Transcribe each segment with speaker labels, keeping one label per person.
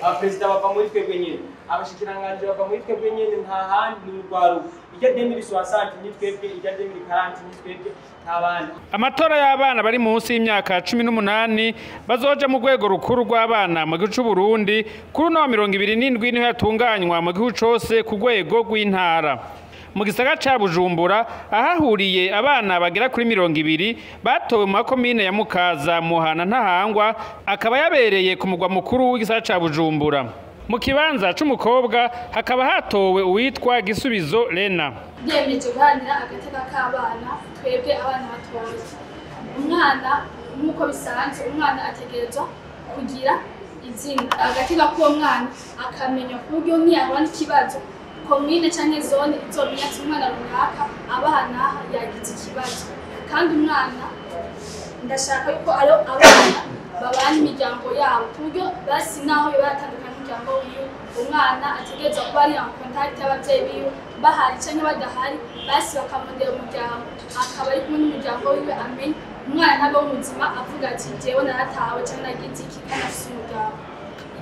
Speaker 1: Abaperezida bava muri twebwe nyene, abashikiranganji bava muri twebwe nyene, nta handi, ni urwaruka. Ijya 2060 ni twebwe, ijya 2040 ni twebwe, nta bandi.
Speaker 2: Amatora y'abana bari munsi y'imyaka 18 bazoja mu rwego rukuru rw'abana mu gihugu c'u Burundi kuri uno wa 27 niho yatunganywa mu gihugu cose ku rwego rw'intara. Mu gisagara ca Bujumbura ahahuriye abana bagera kuri 20 batowe mu makomine ya Mukaza, Muhana, Ntahangwa, akaba yabereye ku mugwa mukuru w'igisagara ca Bujumbura. Mu kibanza c'umukobwa hakaba hatowe uwitwa Gisubizo Lena.
Speaker 3: Ndiyemeje guharanira agateka k'abana, twebwe abana batoya. Umwana nk'uko bisanzwe, umwana ategerezwa kugira izina, agateka k'uwo mwana akamenya ku buryo niyahura n'ikibazo, komine canke zone izomenya ati umwana runaka abana yagize ikibazo. Kandi umwana ndashaka yuko ari abana babana imiryango yabo, ku buryo basi naho yoba yaratandukanye n'umuryango wiwe, umwana ategerezwa kuba ari en contact y'abavyeyi biwe, bahari canke badahari, basi bakamurondera umuryango, akaba ari kumwe n'umuryango wiwe, amenye umwana ntabeho muzima avuga ati jewe naratawe canke nagize iki kandi afise umuryango.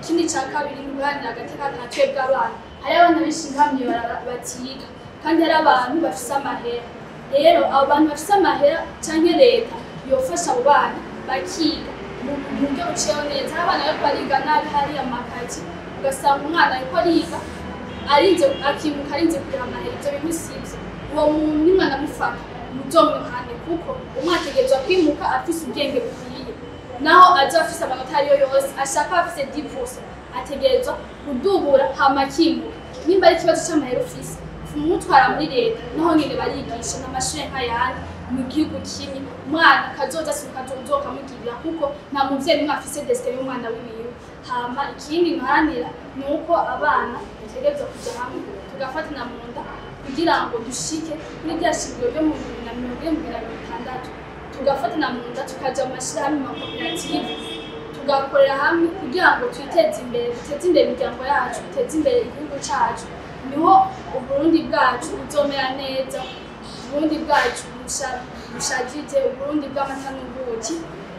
Speaker 3: Ikindi ca kabiri ni uguharanira agateka ka twebwe abana. Hari abana benshi ngaha mw'ibarabara batiga, kandi hari abantu bafise amahera. Rero abo bantu bafise amahera canke leta yofasha abo bana bakiga mu buryo buciyeho neza. Hari abana bariko bariga nabi hariya mu makati, ugasanga umwana ariko ariga arinze akimuka arinze kuriha amahera. Ivyo bintu sivyo. Uwo muntu nimwana amufata muzomuhane, kuko umwana ategerezwa kwimuka afise ubwenge bukwiye. Naho aza afise amanota ariyo yose, ashaka afise 10%, ategerezwa kudubura hama akimuka. Nimba ari ikibazo c'amahera ufise, umutwara muri leta, naho nyene barigisha n'amashure nk'ayandi mu gihugu kimwe. Umwana kazoza si ukazokamugirira, kuko nta muvyeyi n'umwe afise destin y'umwana wiwiwe. Hama ikindi nharanira ni uko abana dutegerezwa kuja hamwe tugafatana mu nda kugira ngo dushike kuri rya shingiro ryo mu 2040, 2060, tugafatana mu nda, tukaja mu mashirahamwe, mu makoperative, tugakorera hamwe kugira ngo twiteze imbere, duteze imbere imiryango yacu, duteze imbere igihugu cacu. Niho Uburundi bwacu buzomera neza, Uburundi bwacu bushajije, Uburundi bw'amata n'ubuki.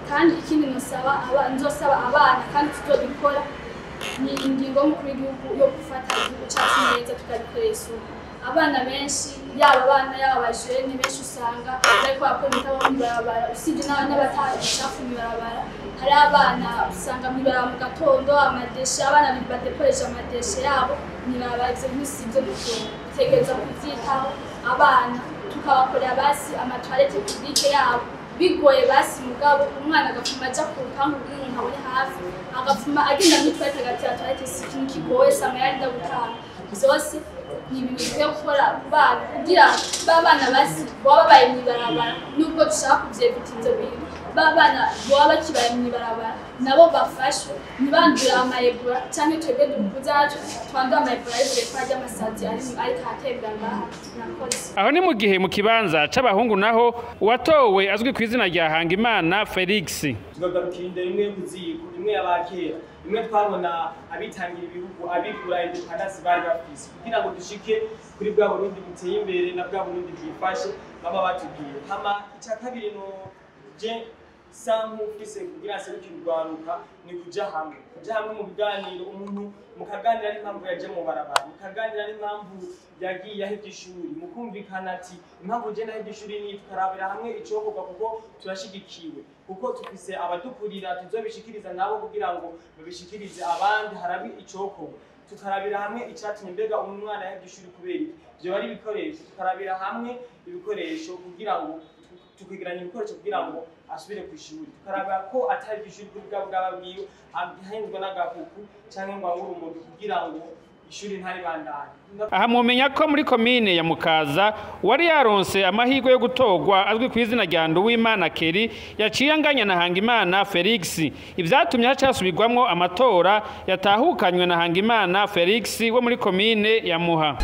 Speaker 3: Kandi ikindi nzosaba abana kandi tuzobikora ni ingingo y'umukuru w'igihugu yo gufata igihugu cacu neza, tukagikorera isuku. Abana benshi, yaba abana yaba abajene benshi, usanga bariko barakora ibitabo mw'ibarabara, usibye n'abataha ibicafu mw'ibarabara. Hari abana usanga mw'ibarabara mu gatondo amadéchets, abana badeporeje amadéchets yabo mw'ibarabara. Ivyo bintu sivyo, dutegerezwa kuvyitaho. Abana tukabakorera basi amatoilettes publiques yabo, bigoye basi, mugabo umwana agapfuma aja ku rupangu rw'umuntu abonye hafi, agapfuma agenda muri toilette, agatira toilette. Si ikintu kigoye, si amahera arinda gutanga. Vyose ni ibintu dukwiye gukora ku bana, kugira ba bana basi baba babaye mw'ibarabara, nubwo dushaka kuvyevita ivyo bintu, ba bana baba bakibaye mw'ibarabara nabo bafashwe, ntibandure ama Ebola, canke twebwe dukuze natwe twandure ama Ebola bivuye kuri arya masazi ariko aratembera ngaha. Murakoze.
Speaker 2: Aho ni mu gihe mu kibanza c'abahungu naho uwatowe azwi ku izina rya Hangimana Felix.
Speaker 1: Tukagarukira indero imwe yo kuziko, imwe y'abakera, imwe twabona abitangira ibihugu, abigura indépendance bari bafise, kugira ngo dushike kuri bwa Burundi buteye imbere na bwa Burundi bwifashe baba batubwiye. Hama icya kabiri no je sa nk'ufise kugira nserukire urwaruka ni kuja hamwe, kuja hamwe mu biganiro, umuntu mukaganira n'impamvu yaje mu barabara, mukaganira n'impamvu yagiye ahevye ishuri, mukumvikana ati impamvu je nahevye ishuri ni, tukarabira hamwe icokorwa, kuko turashigikiwe, kuko tufise abadukurira tuzobishikiriza nabo kugira ngo babishikirize abandi, harabi icokorwa. Tukarabira hamwe icatumye mbega umwana yahevye ishuri kubera iki, vyoba ari ibikoresho, tukarabira hamwe ibikoresho kugira ngo tukegeranya ibikoresho kugira ngo asubire ku ishuri, tukaraba ko atari ishuri kuri bwa bwaba bwiwe ahenzwe n'agakuku canke ngo anywe urumogi kugira ngo ishuri ntaribandanye.
Speaker 2: Aha mwomenya ko muri komine ya Mukaza wari yaronse amahirwe yo gutorwa azwi ku izina rya Nduwimana Keri yaciye anganya na Hangimana Felix, ivyatumye haca hasubirwamwo amatora yatahukanywe na Hangimana Felix wo muri komine ya Muha.